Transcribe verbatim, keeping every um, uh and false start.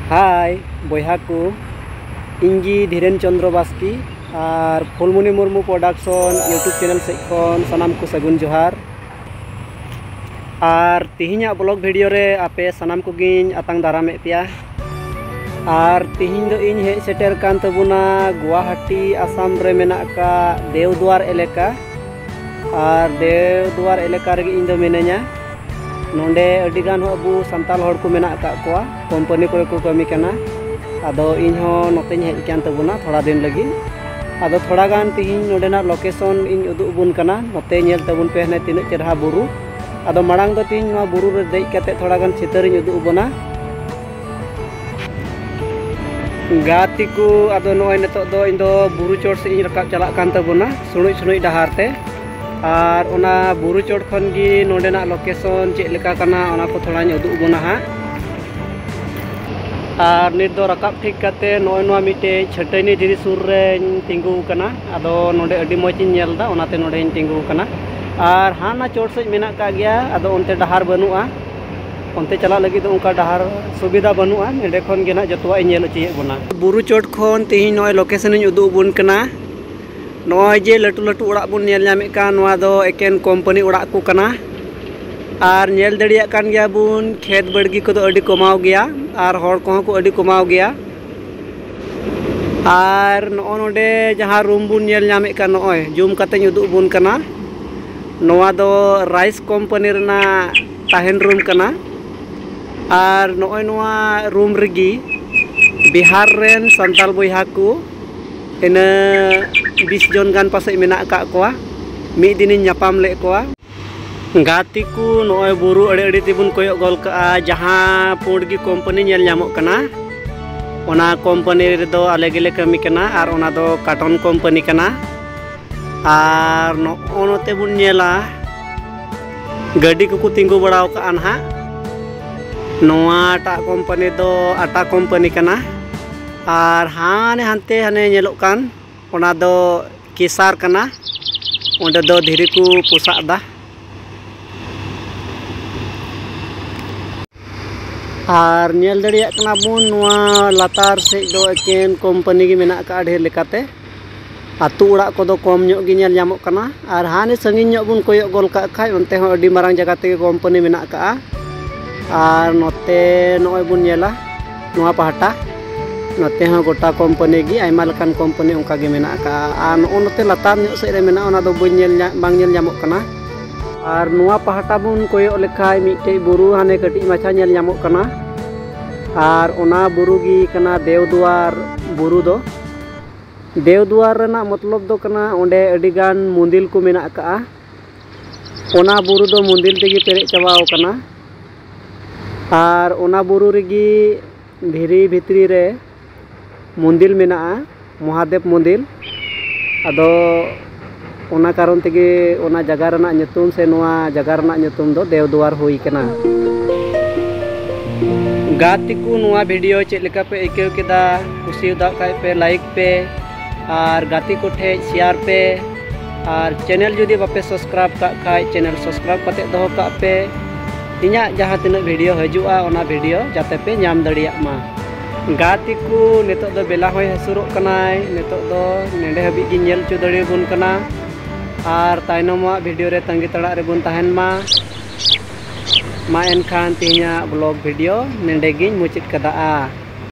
ᱦᱟᱭ ᱵᱚᱭᱦᱟ ᱠᱚ, ᱤᱧ ᱜᱮ ᱫᱷᱤᱨᱮᱱ ᱪᱚᱸᱫᱽᱨᱚ ᱵᱟᱥᱠᱮ ᱟᱨ ᱯᱷᱩᱞᱢᱩᱱᱤ ᱢᱩᱨᱢᱩ ᱯᱨᱚᱰᱟᱠᱥᱚᱱ YouTube ᱪᱮᱱᱮᱞ ᱥᱮᱫ ᱠᱷᱚᱱ ᱥᱟᱱᱟᱢ ᱠᱚ ᱥᱟᱹᱜᱩᱱ ᱡᱚᱦᱟᱨ᱾ ᱟᱨ ᱛᱮᱦᱮᱧᱟᱜ ᱵᱞᱚᱜ ᱵᱷᱤᱰᱤᱭᱳ ᱨᱮ ᱟᱯᱮ ᱥᱟᱱᱟᱢ ᱠᱚᱜᱮᱧ ᱟᱛᱟᱝ ᱫᱟᱨᱟᱢᱮᱫ ᱯᱮᱭᱟ᱾ ᱟᱨ ᱛᱮᱦᱮᱧ ᱫᱚ ᱤᱧ ᱦᱮᱡ ᱥᱮᱴᱮᱨ ᱠᱟᱱ ᱛᱟᱵᱚᱱᱟ ᱜᱩᱣᱟᱦᱟᱴᱤ, ᱟᱥᱟᱢ ᱨᱮ ᱢᱮᱱᱟᱜ ᱟᱠᱟᱫ ᱫᱮᱣᱫᱩᱣᱟᱨ ᱮᱞᱟᱠᱟ᱾ ᱟᱨ ᱫᱮᱣᱫᱩᱣᱟᱨ ᱮᱞᱟᱠᱟ ᱨᱮᱜᱮ ᱤᱧ ᱫᱚ ᱢᱤᱱᱟᱹᱧᱟ᱾ ᱱᱚᱰᱮ ᱟᱹᱰᱤ ᱜᱟᱱ ᱦᱚᱸ ᱟᱵᱚ ᱥᱟᱱᱛᱟᱲ ᱦᱚᱲ ᱠᱚ ᱢᱮᱱᱟᱜ ᱟᱠᱟᱫ ᱠᱚᱣᱟ, ᱠᱳᱢᱯᱟᱱᱤ ᱠᱚᱨᱮ ᱠᱚ ᱠᱟᱹᱢᱤ ᱠᱟᱱᱟ᱾ ᱟᱫᱚ ᱤᱧ ᱦᱚᱸ ᱱᱚᱛᱮᱧ ᱦᱮᱡ ᱟᱠᱟᱱ ᱛᱟᱵᱚᱱᱟ ᱛᱷᱚᱲᱟ ᱫᱤᱱ ᱞᱟᱹᱜᱤᱫ᱾ ᱟᱫᱚ ᱛᱷᱚᱲᱟ ᱜᱟᱱ ᱛᱮᱦᱮᱧ ᱱᱚᱰᱮᱱᱟᱜ ᱞᱳᱠᱮᱥᱚᱱ ᱤᱧ ᱩᱫᱩᱜ ᱟᱵᱚᱱ ᱠᱟᱱᱟ᱾ ᱱᱚᱛᱮ ᱧᱮᱞ ᱛᱟᱵᱚᱱ ᱯᱮ, ᱦᱟᱱᱮ ᱛᱤᱱᱟᱹᱜ ᱪᱮᱨᱦᱟ ᱵᱩᱨᱩ᱾ ᱟᱫᱚ ᱢᱟᱲᱟᱝ ᱫᱚ ᱛᱮᱦᱮᱧ ᱱᱚᱣᱟ ᱵᱩᱨᱩ ᱨᱮ ᱫᱮᱡ ᱠᱟᱛᱮ ᱛᱷᱚᱲᱟ ᱜᱟᱱ ᱪᱤᱛᱟᱹᱨᱤᱧ ᱩᱫᱩᱜ ᱟᱵᱚᱱᱟ᱾ ᱜᱟᱛᱮ ᱠᱚ, ᱟᱫᱚ ᱱᱚᱜᱼᱚᱭ ᱱᱤᱛᱚᱜ ᱫᱚ ᱤᱧ ᱫᱚ ᱵᱩᱨᱩ ᱪᱚᱴ ᱥᱮᱫ ᱤᱧ ᱨᱟᱠᱟᱵ ᱪᱟᱞᱟᱜ ᱠᱟᱱ ᱛᱟᱵᱚᱱᱟ, ᱥᱩᱬᱩᱡ ᱥᱩᱬᱩᱡ ᱰᱟᱦᱟᱨ ᱛᱮ᱾ ᱟᱨ ᱚᱱᱟ ᱵᱩᱨᱩ ᱪᱚᱴ ᱠᱷᱚᱱ ᱜᱮ ᱱᱚᱰᱮᱱᱟᱜ ᱞᱳᱠᱮᱥᱚᱱ ᱪᱮᱫ ᱞᱮᱠᱟ ᱠᱟᱱᱟ, ᱚᱱᱟ ᱠᱚ ᱛᱷᱚᱲᱟᱧ ᱩᱫᱩᱜ ᱟᱵᱚᱱᱟ ᱦᱟᱸᱜ᱾ ᱟᱨ ᱱᱤᱛ ᱫᱚ ᱨᱟᱠᱟᱵ ᱴᱷᱤᱠ ᱠᱟᱛᱮ ᱱᱚᱜᱼᱚᱭ ᱱᱚᱣᱟ ᱢᱤᱫᱴᱮᱡ ᱪᱷᱟᱹᱴᱟᱹᱱᱤ ᱫᱷᱤᱨᱤ ᱥᱩᱨ ᱨᱮᱧ ᱛᱤᱸᱜᱩ ᱟᱠᱟᱱᱟ᱾ ᱟᱫᱚ ᱱᱚᱰᱮ ᱟᱹᱰᱤ ᱢᱚᱡᱽ ᱤᱧ ᱧᱮᱞ ᱮᱫᱟ, ᱚᱱᱟᱛᱮ ᱱᱚᱰᱮᱧ ᱛᱤᱸᱜᱩ ᱟᱠᱟᱱᱟ᱾ ᱟᱨ ᱦᱟᱱᱟ ᱪᱚᱴ ᱥᱮᱫ ᱢᱮᱱᱟᱜ ᱟᱠᱟᱫ ᱜᱮᱭᱟ, ᱟᱫᱚ ᱚᱱᱛᱮ ᱰᱟᱦᱟᱨ ᱵᱟᱹᱱᱩᱜᱼᱟ᱾ ᱚᱱᱛᱮ ᱪᱟᱞᱟᱜ ᱞᱟᱹᱜᱤᱫ ᱫᱚ ᱚᱱᱠᱟ ᱰᱟᱦᱟᱨ ᱥᱩᱵᱤᱫᱷᱟ ᱵᱟᱹᱱᱩᱜᱼᱟ᱾ ᱱᱚᱸᱰᱮ ᱠᱷᱚᱱ ᱜᱮ ᱱᱟᱦᱟᱜ ᱡᱚᱛᱚᱣᱟᱜ ᱤᱧ ᱧᱮᱞ ᱦᱚᱪᱚᱭᱮᱫ ᱵᱚᱱᱟ᱾ ᱵᱩᱨᱩ ᱪᱚᱴ ᱠᱷᱚᱱ ᱛᱮᱦᱮᱧ ᱱᱚᱜᱼᱚᱭ ᱞᱳᱠᱮᱥᱚᱱ ᱤᱧ ᱩᱫᱩᱜ ᱟᱵᱚᱱ ᱠᱟᱱᱟ᱾ ᱱᱚᱜᱼᱚᱭ ᱡᱮ ᱞᱟᱹᱴᱩ ᱞᱟᱹᱴᱩ ᱚᱲᱟᱜ ᱵᱚᱱ ᱧᱮᱞ ᱧᱟᱢᱮᱫ ᱠᱟᱱ, ᱱᱚᱣᱟ ᱫᱚ ᱮᱠᱮᱱ ᱠᱳᱢᱯᱟᱱᱤ ᱚᱲᱟᱜ ᱠᱚ ᱠᱟᱱᱟ᱾ ᱟᱨ ᱧᱮᱞ ᱫᱟᱲᱮᱭᱟᱜ ᱠᱟᱱ ᱜᱮᱭᱟ ᱵᱚᱱ, ᱠᱷᱮᱛ ᱵᱟᱲᱜᱮ ᱠᱚᱫᱚ ᱟᱹᱰᱤ ᱠᱚᱢᱟᱣ ᱜᱮᱭᱟ ᱟᱨ ᱦᱚᱲ ᱠᱚᱦᱚᱸ ᱠᱚ ᱟᱹᱰᱤ ᱠᱚᱢᱟᱣ ᱜᱮᱭᱟ᱾ ᱟᱨ ᱱᱚᱜᱼᱚ ᱱᱚᱰᱮ ᱡᱟᱦᱟᱸ ᱨᱩᱢ ᱵᱚᱱ ᱧᱮᱞ ᱧᱟᱢᱮᱫ ᱠᱟᱱ, ᱱᱚᱜᱼᱚᱭ ᱡᱩᱢ ᱠᱟᱛᱮᱧ ᱩᱫᱩᱜ ᱟᱵᱚᱱ ᱠᱟᱱᱟ, ᱱᱚᱣᱟ ᱫᱚ ᱨᱟᱭᱤᱥ ᱠᱳᱢᱯᱟᱱᱤ ᱨᱮᱱᱟᱜ ᱛᱟᱦᱮᱱ ᱨᱩᱢ ᱠᱟᱱᱟ᱾ ᱟᱨ ᱱᱚᱜᱼᱚᱭ ᱱᱚᱣᱟ ᱨᱩᱢ ᱨᱮᱜᱮ ᱵᱤᱦᱟᱨ ᱨᱮᱱ ᱥᱟᱱᱛᱟᱲ ᱵᱚᱭᱦᱟ ᱠᱚ ᱤᱱᱟᱹ ᱵᱤᱥ ᱡᱚᱱ ᱜᱟᱱ ᱯᱟᱥᱮᱡ ᱢᱮᱱᱟᱜ ᱟᱠᱟᱫ ᱠᱚᱣᱟ᱾ ᱢᱤᱫ ᱫᱤᱱᱤᱧ ᱧᱟᱯᱟᱢ ᱞᱮᱫ ᱠᱚᱣᱟ᱾ ᱜᱟᱛᱮ ᱠᱚ, ᱱᱚᱜᱼᱚᱭ ᱵᱩᱨᱩ ᱟᱲᱮ ᱟᱲᱮ ᱛᱮᱵᱚᱱ ᱠᱚᱭᱚᱜ ᱜᱚᱞ ᱠᱟᱜᱼᱟ, ᱡᱟᱦᱟᱸ ᱯᱩᱸᱰ ᱜᱮ ᱠᱳᱢᱯᱟᱱᱤ ᱧᱮᱞ ᱧᱟᱢᱚᱜ ᱠᱟᱱᱟ, ᱚᱱᱟ ᱠᱳᱢᱯᱟᱱᱤ ᱨᱮᱫᱚ ᱟᱞᱮ ᱜᱮᱞᱮ ᱠᱟᱹᱢᱤ ᱠᱟᱱᱟ᱾ ᱟᱨ ᱚᱱᱟ ᱫᱚ ᱠᱟᱴᱚᱱ ᱠᱳᱢᱯᱟᱱᱤ ᱠᱟᱱᱟ᱾ ᱟᱨ ᱱᱚᱜᱼᱚ ᱱᱚᱛᱮ ᱵᱚᱱ ᱧᱮᱞᱟ, ᱜᱟᱹᱰᱤ ᱠᱚᱠᱚ ᱛᱤᱸᱜᱩ ᱵᱟᱲᱟ ᱟᱠᱟᱜᱼᱟ ᱱᱟᱦᱟᱜ᱾ ᱱᱚᱣᱟᱴᱟᱜ ᱠᱳᱢᱯᱟᱱᱤ ᱫᱚ ᱟᱴᱟ ᱠᱳᱢᱯᱟᱱᱤ ᱠᱟᱱᱟ᱾ ᱟᱨ ᱦᱟᱱᱮ ᱦᱟᱱᱛᱮ ᱦᱟᱱᱮ ᱧᱮᱞᱚᱜ ᱠᱟᱱ, ᱚᱱᱟ ᱫᱚ ᱠᱮᱥᱟᱨ ᱠᱟᱱᱟ᱾ ᱚᱸᱰᱮ ᱫᱚ ᱫᱷᱤᱨᱤ ᱠᱚ ᱯᱚᱥᱟᱜ ᱮᱫᱟ᱾ ᱟᱨ ᱧᱮᱞ ᱫᱟᱲᱮᱭᱟᱜ ᱠᱟᱱᱟ ᱵᱚᱱ, ᱱᱚᱣᱟ ᱞᱟᱛᱟᱨ ᱥᱮᱫ ᱫᱚ ᱮᱠᱮᱱ ᱠᱳᱢᱯᱟᱱᱤ ᱜᱮ ᱢᱮᱱᱟᱜ ᱟᱠᱟᱫᱼᱟ ᱰᱷᱮᱨ ᱞᱮᱠᱟᱛᱮ᱾ ᱟᱹᱛᱩ ᱚᱲᱟᱜ ᱠᱚᱫᱚ ᱠᱚᱢ ᱧᱚᱜ ᱜᱮ ᱧᱮᱞ ᱧᱟᱢᱚᱜ ᱠᱟᱱᱟ᱾ ᱟᱨ ᱦᱟᱱᱮ ᱥᱟᱺᱜᱤᱧ ᱧᱚᱜ ᱵᱚᱱ ᱠᱚᱭᱚᱜ ᱜᱚᱞ ᱠᱟᱜ ᱠᱷᱟᱡ, ᱚᱱᱛᱮ ᱦᱚᱸ ᱟᱹᱰᱤ ᱢᱟᱨᱟᱝ ᱡᱟᱭᱜᱟ ᱛᱮᱜᱮ ᱠᱳᱢᱯᱟᱱᱤ ᱢᱮᱱᱟᱜ ᱟᱠᱟᱫᱼᱟ᱾ ᱟᱨ ᱱᱚᱛᱮ ᱱᱚᱜᱼᱚᱭ ᱵᱚᱱ ᱧᱮᱞᱟ, ᱱᱚᱣᱟ ᱯᱟᱦᱴᱟ, ᱱᱚᱛᱮ ᱦᱚᱸ ᱜᱚᱴᱟ ᱠᱳᱢᱯᱟᱱᱤ ᱜᱮ, ᱟᱭᱢᱟ ᱞᱮᱠᱟᱱ ᱠᱳᱢᱯᱟᱱᱤ ᱚᱱᱠᱟ ᱜᱮ ᱢᱮᱱᱟᱜ ᱟᱠᱟᱫᱼᱟ᱾ ᱟᱨ ᱱᱚᱜᱼᱚ ᱱᱚᱛᱮ ᱞᱟᱛᱟᱨ ᱧᱚᱜ ᱥᱮᱫ ᱨᱮ ᱢᱮᱱᱟᱜᱼᱟ, ᱚᱱᱟ ᱫᱚ ᱵᱟᱹᱧ ᱧᱮᱞ ᱧᱟ-, ᱵᱟᱝ ᱧᱮᱞ ᱧᱟᱢᱚᱜ ᱠᱟᱱᱟ᱾ ᱟᱨ ᱱᱚᱣᱟ ᱯᱟᱦᱴᱟ ᱵᱚᱱ ᱠᱚᱭᱚᱜ ᱞᱮᱠᱷᱟᱡ ᱢᱤᱫᱴᱮᱡ ᱵᱩᱨᱩ ᱦᱟᱱᱮ ᱠᱟᱹᱴᱤᱡ ᱢᱟᱪᱷᱟ ᱧᱮᱞ ᱧᱟᱢᱚᱜ ᱠᱟᱱᱟ᱾ ᱟᱨ ᱚᱱᱟ ᱵᱩᱨᱩ ᱜᱮ ᱠᱟᱱᱟ ᱫᱮᱣᱫᱩᱣᱟᱨ ᱵᱩᱨᱩ ᱫᱚ᱾ ᱫᱮᱣᱫᱩᱣᱟᱨ ᱨᱮᱱᱟᱜ ᱢᱚᱛᱞᱚᱵ ᱫᱚ ᱠᱟᱱᱟ ᱚᱸᱰᱮ ᱟᱹᱰᱤᱜᱟᱱ ᱢᱚᱱᱫᱤᱞ ᱠᱚ ᱢᱮᱱᱟᱜ ᱟᱠᱟᱫᱼᱟ᱾ ᱚᱱᱟ ᱵᱩᱨᱩ ᱫᱚ ᱢᱚᱱᱫᱤᱞ ᱛᱮᱜᱮ ᱯᱮᱨᱮᱡ ᱪᱟᱵᱟᱣ ᱟᱠᱟᱱᱟ᱾ ᱟᱨ ᱚᱱᱟ ᱵᱩᱨᱩ ᱨᱮᱜᱮ ᱫᱷᱤᱨᱤ ᱵᱷᱤᱛᱨᱤ ᱨᱮ ᱢᱚᱱᱫᱤᱞ ᱢᱮᱱᱟᱜᱼᱟ, ᱢᱚᱦᱟᱫᱮᱵ ᱢᱚᱱᱫᱤᱞ᱾ ᱟᱫᱚ ᱚᱱᱟ ᱠᱟᱨᱚᱱ ᱛᱮᱜᱮ ᱚᱱᱟ ᱡᱟᱭᱜᱟ ᱨᱮᱱᱟᱜ ᱧᱩᱛᱩᱢ ᱥᱮ ᱱᱚᱣᱟ ᱡᱟᱭᱜᱟ ᱨᱮᱱᱟᱜ ᱧᱩᱛᱩᱢ ᱫᱚ ᱫᱮᱣᱫᱩᱣᱟᱨ ᱦᱩᱭ ᱠᱟᱱᱟ᱾ ᱜᱟᱛᱮ ᱠᱚ, ᱱᱚᱣᱟ ᱵᱷᱤᱰᱤᱭᱳ ᱪᱮᱫ ᱞᱮᱠᱟ ᱯᱮ ᱟᱹᱭᱠᱟᱹᱣ ᱠᱮᱫᱟ? ᱠᱩᱥᱤᱭᱟᱫᱟ ᱠᱷᱟᱡ ᱯᱮ ᱞᱟᱭᱤᱠ ᱯᱮ, ᱟᱨ ᱜᱟᱛᱮ ᱠᱚ ᱴᱷᱮᱡ ᱥᱮᱭᱟᱨ ᱯᱮ, ᱟᱨ ᱪᱮᱱᱮᱞ ᱡᱩᱫᱤ ᱵᱟᱯᱮ ᱥᱟᱵᱥᱠᱨᱟᱭᱤᱵ ᱠᱟᱜ ᱠᱷᱟᱡ, ᱪᱮᱱᱮᱞ ᱥᱟᱵᱥᱠᱨᱟᱭᱤᱵ ᱠᱟᱛᱮ ᱫᱚᱦᱚ ᱠᱟᱜ ᱯᱮ᱾ ᱤᱧᱟᱹᱜ ᱡᱟᱦᱟᱸ ᱛᱤᱱᱟᱹᱜ ᱵᱷᱤᱰᱤᱭᱳ ᱦᱤᱡᱩᱜᱼᱟ, ᱚᱱᱟ ᱵᱷᱤᱰᱤᱭᱳ ᱡᱟᱛᱮ ᱯᱮ ᱧᱟᱢ ᱫᱟᱲᱮᱭᱟᱜ ᱢᱟ᱾ ᱜᱟᱛᱮ ᱠᱚ, ᱱᱤᱛᱚᱜ ᱫᱚ ᱵᱮᱞᱟ ᱦᱚᱸᱭ ᱦᱟᱹᱥᱩᱨᱚᱜ ᱠᱟᱱᱟᱭ᱾ ᱱᱤᱛᱚᱜ ᱫᱚ ᱱᱚᱰᱮ ᱦᱟᱹᱵᱤᱡ ᱜᱤᱧ ᱧᱮᱞ ᱦᱚᱪᱚ ᱫᱟᱲᱮᱭᱟᱵᱚᱱ ᱠᱟᱱᱟ, ᱟᱨ ᱛᱟᱭᱱᱚᱢᱟᱜ ᱵᱷᱤᱰᱤᱭᱳ ᱨᱮ ᱛᱟᱺᱜᱤ ᱛᱟᱲᱟᱜ ᱨᱮᱵᱚᱱ ᱛᱟᱦᱮᱱ ᱢᱟ᱾ ᱢᱟ ᱮᱱᱠᱷᱟᱱ ᱛᱮᱦᱮᱧᱟᱜ ᱵᱞᱚᱜ ᱵᱷᱤᱰᱤᱭᱳ ᱱᱚᱰᱮ ᱜᱤᱧ ᱢᱩᱪᱟᱹᱫ ᱠᱟᱫᱟ᱾